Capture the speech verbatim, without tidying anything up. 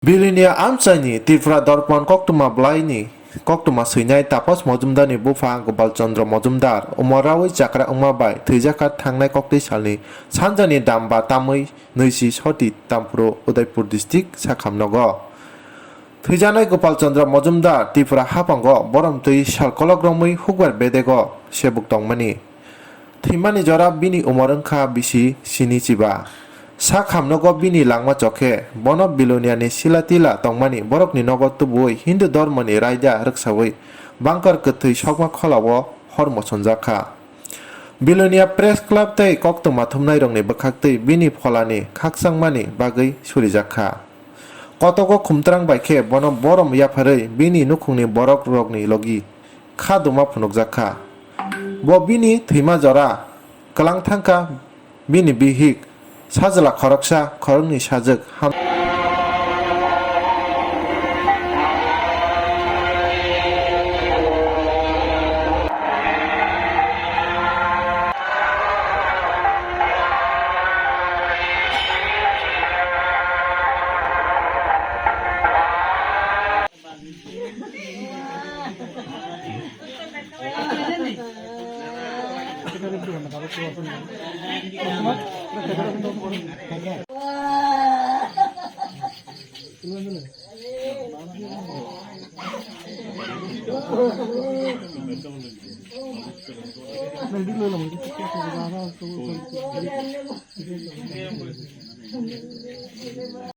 Bilonia amchaini Tripura Dorpon koktwma bwlaini koktwma swinai Tapas Mojumdarni bupha Gopal Chandra Mojumdar umor rawi chakra wngma bai thwijakha thangnai koktwi salni sanjani damba tamwi nwichi soti Tamphru Udaipur district sakhamnogo. Thwijaknai Gopal Chandra Mojumdar Tripura haphango borom twi sal kolok romwi hukbar bedego sebuk tongmani. Thwimani jora bini umor wngkha bisi sini chiba. Sak hamnogo bini langma chokhe, bono Biloniani sila tila tongmani borokni nogo tubuwi Hindu dormoni raida rwksawi bangkar kwthwi sokma kholao hor mosonjakha. Bilonia Press Club tei koktwma thumnairokni bwkhaktwi bini pholani khakchangmani bagwi surijakha. Kotogo khumtrang bai khe bono borom yapharwi bini nukhungni borok rokni logi kha duma phunukjak kha. Bo bini thwima jora kwlang thang kha, bini bihik sajla khoroksa khoroknwi sajwk ham.